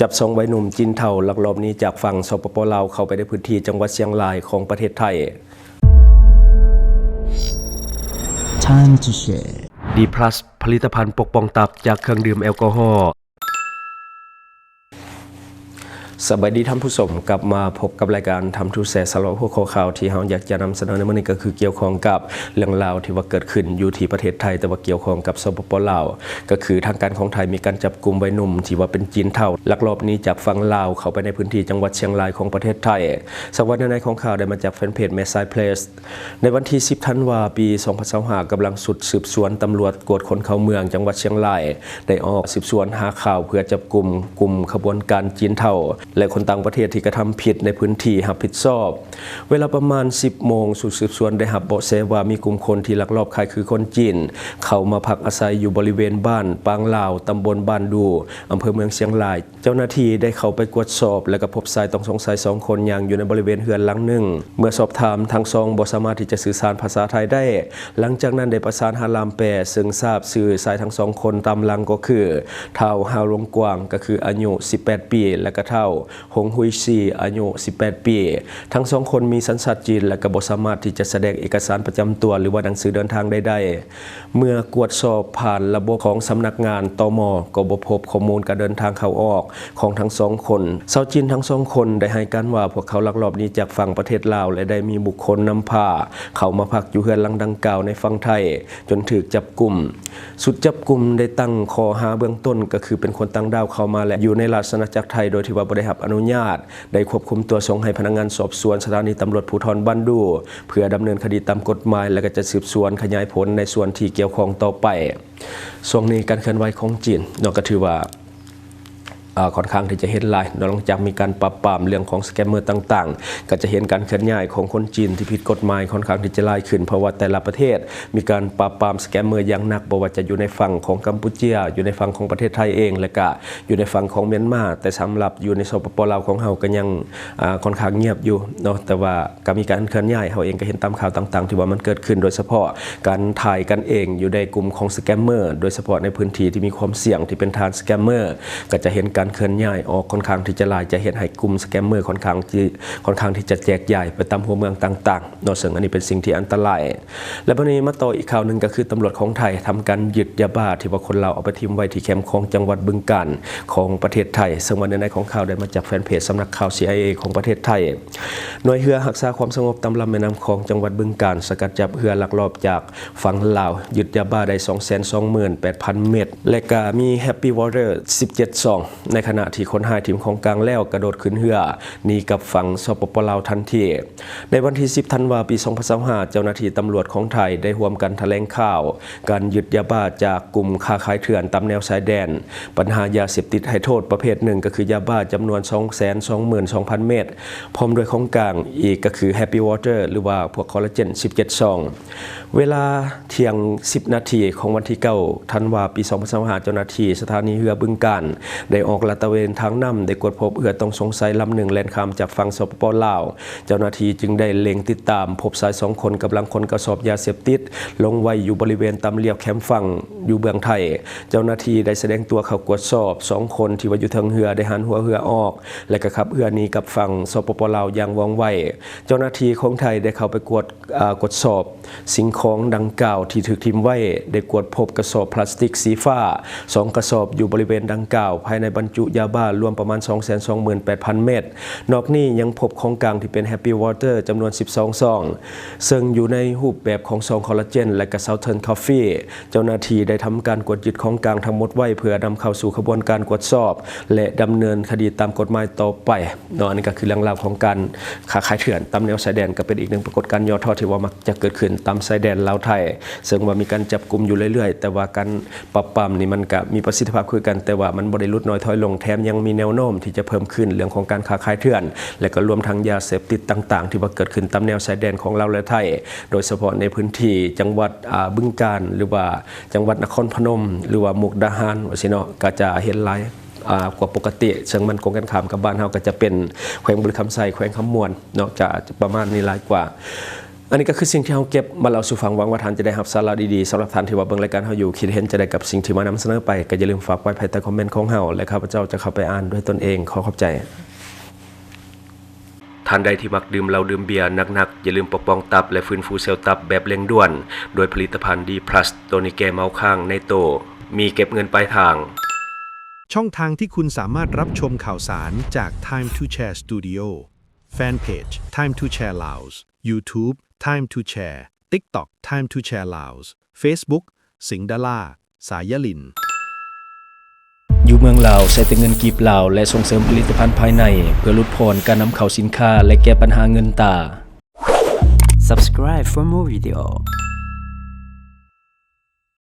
ຈັບສອງໄວໜຸ່ມຈີນເຖົ້າລັກລອບໜີຈາກຝັ່ງ ສປປ ລາວ ເຂົ້າໄປໃນພື້ນທີ່ຈັງຫວັດຊຽງລາຍຂອງປະເທດໄທ. Time to share. ດີພລັສ ຜະລິດຕະພັນປົກປ້ອງຕັບຈາກເຄື່ອງດື່ມແອລກໍຮໍ. ສະບາຍດີທ່ານຜູ້ຊົມ, ກັບມາພົບກັບລາຍການ Time to share ສຳລັບຫົວຂໍ້ຂ່າວທີ່ເຮົາຢາກຈະນຳສະເໜີໃນມື້ນີ້ ກໍຄືກ່ຽວຂ້ອງກັບເລື່ອງລາວທີ່ວ່າເກີດຂຶ້ນຢູ່ທີ່ປະເທດໄທ, ແຕ່ວ່າກ່ຽວຂ້ອງກັບ ສປປ ລາວ. ກໍຄືທາງການຂອງໄທມີການຈັບກຸມໄວໜຸ່ມທີ່ວ່າເປັນຈີນເຖົ້າ ລັກລອບໜີຈາກຝັ່ງລາວເຂົ້າໄປໃນພື້ນທີ່ຈັງຫວັດຊຽງລາຍຂອງປະເທດໄທ. ສຳລັບເນື້ອໃນຂອງຂ່າວໄດ້ມາຈາກແຟນເພຈ Message Press. ໃນວັນທີສິບ ທັນວາ ປີສອງພັນຊາວຫ້າ ກຳລັງຊຸດສືບສວນຕຳຫຼວດກວດຄົນເຂົ້າເມືອງຈັງຫວັດຊຽງລາຍ ໄດ້ອອກສືບສວນຫາຂ່າວເພື່ອຈັບກຸມກຸ່ມຂະບວນການຈີນເຖົ້າ ແລະ ຄົນຕ່າງປະເທດທີ່ກະທຳຜິດໃນພື້ນທີ່ຮັບຜິດຊອບ. ເວລາປະມານສິບໂມງ, ຊຸດສືບສວນໄດ້ຮັບເບາະແສວ່າມີກຸ່ມຄົນທີ່ລັກລອບຄ້າຍຄືຄົນຈີນ ເຂົ້າມາພັກອາໄສຢູ່ບໍລິເວນບ້ານປາງລາວ, ຕຳບົນບ້ານດູ, ອຳເພີເມືອງຊຽງລາຍ. ເຈົ້າໜ້າທີ່ໄດ້ເຂົ້າໄປກວດສອບ ແລະ ກໍພົບຊາຍຕ້ອງສົງໄສສອງຄົນຍ່າງຢູ່ໃນບໍລິເວນເຮືອນຫຼັງໜຶ່ງ. ເມື່ອສອບຖາມ, ທັງສອງບໍ່ສາມາດທີ່ຈະສື່ສານພາສາໄທໄດ້. ຫຼັງຈາກນັ້ນໄດ້ປະສານຫາລ່າມແປ, ເຊິ່ງຊາບຊື່ຊາຍທັງສອງຄົນຕາມຫຼັງກໍຄື ທ້າວ ຮາວ ລົງກວາງ ກໍຄືອາຍຸສິບແປດປີ ແລະ ກໍທ້າວ ຫົງ ຮຸຍຊີ ອາຍຸສິບແປດປີ. ທັງສອງຄົນມີສັນຊາດຈີນ ແລະ ກໍບໍ່ສາມາດທີ່ຈະສະແດງເອກະສານປະຈຳຕົວ ຫຼືວ່າໜັງສືເດີນທາງໃດໆ. ເມື່ອກວດສອບຜ່ານລະບົບຂອງສຳນັກງານ ຕມ ກໍບໍ່ພົບຂໍ້ມູນການເດີນທາງເຂົ້າອອກຂອງທັງສອງຄົນ. ຊາວຈີນທັງສອງຄົນໄດ້ໃຫ້ການວ່າ ພວກເຂົາລັກລອບໜີຈາກຝັ່ງປະເທດລາວ ແລະ ໄດ້ມີບຸກຄົນນຳພາເຂົ້າມາພັກຢູ່ເຮືອນຫຼັງດັ່ງກ່າວໃນຝັ່ງໄທ ຈົນຖືກຈັບກຸມ. ຊຸດຈັບກຸມໄດ້ຕັ້ງຂໍ້ຫາເບື້ອງຕົ້ນ ກໍຄືເປັນຄົນຕ່າງດ້າວເຂົ້າມາ ແລະ ຢູ່ໃນລາຊະອານາຈັກໄທ ໂດຍທີ່ວ່າບໍ່ໄດ້ຮັບອະນຸຍາດ. ໄດ້ຄວບຄຸມຕົວສົ່ງໃຫ້ພະນັກງານສອບສວນສະຖານີຕຳຫຼວດພູທອນບ້ານດູ ເພື່ອດຳເນີນຄະດີຕາມກົດໝາຍ ແລະ ກໍຈະສືບສວນຂະຫຍາຍຜົນໃນສ່ວນທີ່ກ່ຽວຂ້ອງຕໍ່ໄປ. ຊ່ວງນີ້ການເຄື່ອນໄຫວຂອງຈີນເນາະ ກໍຖືວ່າ ເອີ ຂ້ອນຂ້າງທີ່ຈະເຫັນຫຼາຍເນາະ, ຫຼັງຈາກມີການປາບປາມເລື່ອງຂອງສະແກມເມີຕ່າງໆ ກໍຈະເຫັນການເຄື່ອນຍ້າຍຂອງຄົນຈີນທີ່ຜິດກົດໝາຍຂ້ອນຂ້າງທີ່ຈະຫຼາຍຂຶ້ນ, ເພາະວ່າແຕ່ລະປະເທດມີການປາບປາມສະແກມເມີຢ່າງໜັກ, ບໍ່ວ່າຈະຢູ່ໃນຝັ່ງຂອງກຳປູເຈຍ, ຢູ່ໃນຝັ່ງຂອງປະເທດໄທເອງ ແລະ ກະ ຢູ່ໃນຝັ່ງຂອງມຽນມາ, ແຕ່ສຳລັບຢູ່ໃນ ສປປ ລາວ ຂອງເຮົາກໍຍັງ ອາ ຂ້ອນຂ້າງງຽບຢູ່ເນາະ, ແຕ່ວ່າກໍມີການເຄື່ອນຍ້າຍ, ເຮົາເອງກໍເຫັນຕາມຂ່າວຕ່າງໆ ທີ່ວ່າມັນເກີດຂຶ້ນ, ໂດຍສະເພາະການຖ່າຍກັນເອງຢູ່ໃນກຸ່ມຂອງສະແກມເມີ, ໂດຍສະເພາະໃນພື້ນທີ່ທີ່ມີຄວາມສ່ຽງທີ່ເປັນຖານສະແກມເມີ, ກໍຈະເຫັນການເຄື່ອນຍ້າຍອອກຂ້ອນຂ້າງທີ່ຈະຫຼາຍ, ຈະເຮັດໃຫ້ກຸ່ມສະແກມເມີຂ້ອນຂ້າງທີ່ ຂ້ອນຂ້າງທີ່ຈະແຈກຢາຍໄປຕາມຫົວເມືອງຕ່າງໆເນາະ, ເຊິ່ງອັນນີ້ເປັນສິ່ງທີ່ອັນຕະລາຍ. ແລະ ບັດນີ້ມາຕໍ່ອີກຂ່າວໜຶ່ງ ກໍຄືຕຳຫຼວດຂອງໄທທຳການຍຶດຢາບ້າທີ່ວ່າຄົນລາວເອົາໄປຖິ້ມໄວ້ທີ່ແຄມຂອງຈັງຫວັດບຶງການຂອງປະເທດໄທ, ເຊິ່ງວ່າເນື້ອໃນຂອງຂ່າວໄດ້ມາຈາກແຟນເພຈສຳນັກຂ່າວ ຊີໄອເອ ຂອງປະເທດໄທ. ໜ່ວຍເຮືອຮັກສາຄວາມສະຫງົບຕາມລຳແມ່ນ້ຳຂອງຈັງຫວັດບຶງການ ສະກັດຈັບເຮືອລັກລອບຈາກຝັ່ງລາວ, ຍຶດຢາບ້າໄດ້ສອງແສນສອງໝື່ນແປດພັນເມັດ ແລະ ກະມີ Happy Water ສິບເຈັດຊອງ, ໃນຂະນະທີ່ຄົນຮ້າຍຖິ້ມຂອງກາງແລ້ວກະໂດດຂຶ້ນເຮືອໜີກັບຝັ່ງ ສປປ ລາວ ທັນທີ. ໃນວັນທີສິບ ທັນວາ ປີສອງພັນຊາວຫ້າ ເຈົ້າໜ້າທີ່ຕຳຫຼວດຂອງໄທໄດ້ຮ່ວມກັນຖະແຫຼງຂ່າວການຍຶດຢາບ້າຈາກກຸ່ມຄ້າຂາຍເຖື່ອນຕາມແນວຊາຍແດນ, ບັນຫາຢາເສບຕິດໃຫ້ໂທດປະເພດໜຶ່ງ ກໍຄືຢາບ້າຈຳນວນສອງແສນສອງໝື່ນສອງພັນເມັດ, ພ້ອມດ້ວຍຂອງກາງອີກ ກໍຄື Happy Water ຫຼືວ່າພວກຄໍລາເຈນ ສິບເຈັດຊອງ. ເວລາທ່ຽງສິບນາທີຂອງວັນທີເກົ້າ ທັນວາ ປີສອງພັນຊາວຫ້າ ເຈົ້າໜ້າທີ່ສະຖານີເຮືອບຶງການໄດ້ອອກລາດຕະເວນທາງນ້ຳ, ໄດ້ກວດພົບເຮືອຕ້ອງສົງໄສລຳໜຶ່ງແລ່ນຂ້າມຈາກຝັ່ງ ສປປ ລາວ. ເຈົ້າໜ້າທີ່ຈຶ່ງໄດ້ເລັ່ງຕິດຕາມ, ພົບຊາຍສອງຄົນກຳລັງຂົນກະສອບຢາເສບຕິດລົງໄວ້ຢູ່ບໍລິເວນຕາມລຽບແຄມຝັ່ງຢູ່ເບື້ອງໄທ. ເຈົ້າໜ້າທີ່ໄດ້ສະແດງຕົວເຂົ້າກວດສອບ, ສອງຄົນທີ່ວ່າຢູ່ເທິງເຮືອໄດ້ຫັນຫົວເຮືອອອກ ແລະ ກໍຂັບເຮືອໜີກັບຝັ່ງ ສປປ ລາວ ຢ່າງວ່ອງໄວ. ເຈົ້າໜ້າທີ່ຂອງໄທໄດ້ເຂົ້າໄປກວດ ອາ ກວດສອບສິ່ງຂອງດັ່ງກ່າວທີ່ຖືກຖິ້ມໄວ້, ໄດ້ກວດພົບກະສອບພລາສຕິກສີຟ້າສອງກະສອບຢູ່ບໍລິເວນດັ່ງກ່າວ, ພາຍໃນບັນຈຸຢາບ້າລວມປະມານສອງແສນສອງໝື່ນແປດພັນເມັດ. ນອກນີ້ຍັງພົບຂອງກາງທີ່ເປັນ Happy Water ຈຳນວນສິບສອງຊອງ, ເຊິ່ງຢູ່ໃນຮູບແບບຂອງຊອງຄໍລາເຈນ ແລະ ກະ Southern Coffee. ເຈົ້າໜ້າທີ່ໄດ້ທຳການກວດຍຶດຂອງກາງທັງໝົດໄວ້ ເພື່ອນຳເຂົ້າສູ່ຂະບວນການກວດສອບ ແລະ ດຳເນີນຄະດີຕາມກົດໝາຍຕໍ່ໄປເນາະ. ອັນນີ້ກໍຄືເລື່ອງລາວຂອງການຄ້າຂາຍເຖື່ອນຕາມແນວຊາຍແດນ, ກໍເປັນອີກໜຶ່ງປາກົດການຫຍໍ້ທໍ້ທີ່ວ່າມັກຈະເກີດຂຶ້ນຕາມຊາຍແດນລາວໄທ, ເຊິ່ງວ່າມີການຈັບກຸມຢູ່ເລື້ອຍໆ, ແຕ່ວ່າການປາບປາມນີ້ມັນກະມີປະສິດທິພາບຄືກັນ, ແຕ່ວ່າມັນບໍ່ໄດ້ຫຼຸດນ້ອຍຖອຍລົງ, ແຖມຍັງມີແນວໂນ້ມທີ່ຈະເພີ່ມຂຶ້ນເລື່ອງຂອງການຄ້າຂາຍເຖື່ອນ ແລະ ກໍລວມທັງຢາເສບຕິດຕ່າງໆ ທີ່ວ່າເກີດຂຶ້ນຕາມແນວຊາຍແດນຂອງລາວ ແລະ ໄທ, ໂດຍສະເພາະໃນພື້ນທີ່ຈັງຫວັດ ອາ ບຶງການ ຫຼືວ່າ ຈັງຫວັດນະຄອນພະນົມ ຫຼືວ່າມຸກດາຫານ ວ່າຊີ້ເນາະ, ກໍຈະເຫັນຫຼາຍ ອາ ກວ່າປົກກະຕິ, ເຊິ່ງມັນກົງກັນຂ້າມກັບບ້ານເຮົາ ກໍຈະເປັນແຂວງບໍລິຄຳໄຊ, ແຂວງຄຳມ່ວນເນາະ, ຈະປະມານນີ້ຫຼາຍກວ່າ. ອັນນີ້ກໍຄືສິ່ງທີ່ເຮົາເກັບມາເລົ່າສູ່ຟັງ. ຫວັງວ່າທ່ານຈະໄດ້ຮັບສາລະດີໆ. ສຳລັບທ່ານທີ່ວ່າເບິ່ງລາຍການເຮົາຢູ່ ຄິດເຫັນຈັ່ງໃດກັບສິ່ງທີ່ມານຳສະເໜີໄປ ກໍຢ່າລືມຝາກໄວ້ພາຍໃຕ້ຄອມເມັນຂອງເຮົາ ແລະ ຂ້າພະເຈົ້າຈະເຂົ້າໄປອ່ານດ້ວຍຕົນເອງ. ຂໍຂອບໃຈ. ທ່ານໃດທີ່ມັກດື່ມເຫຼົ້າດື່ມເບຍໜັກໆ, ຢ່າລືມປົກປ້ອງຕັບ ແລະ ຟື້ນຟູເຊວຕັບແບບເລັ່ງດ່ວນ ດ້ວຍຜະລິດຕະພັນ D plus ໂຕນີ້ແກ້ເມົາຄ້າງໃນໂຕ, ມີເກັບເງິນປາຍທາງ. ช่องทางที่คุณสามารถรับชมข่าวสารจาก Time to Share Studio Fanpage Time to Share Laos YouTube Time to Share TikTok Time to Share Laos Facebook สิงห์ดารา สายยลิน ຢູ່ເມືອງລາວ ໃຊ້ແຕ່ເງິນກີບລາວ ແລະ ສົ່ງເສີມຜະລິດຕະພັນພາຍໃນ ເພື່ອຫຼຸດຜ່ອນການນຳເຂົ້າສິນຄ້າ ແລະ ແກ້ບັນຫາເງິນຕາ. Subscribe for more video.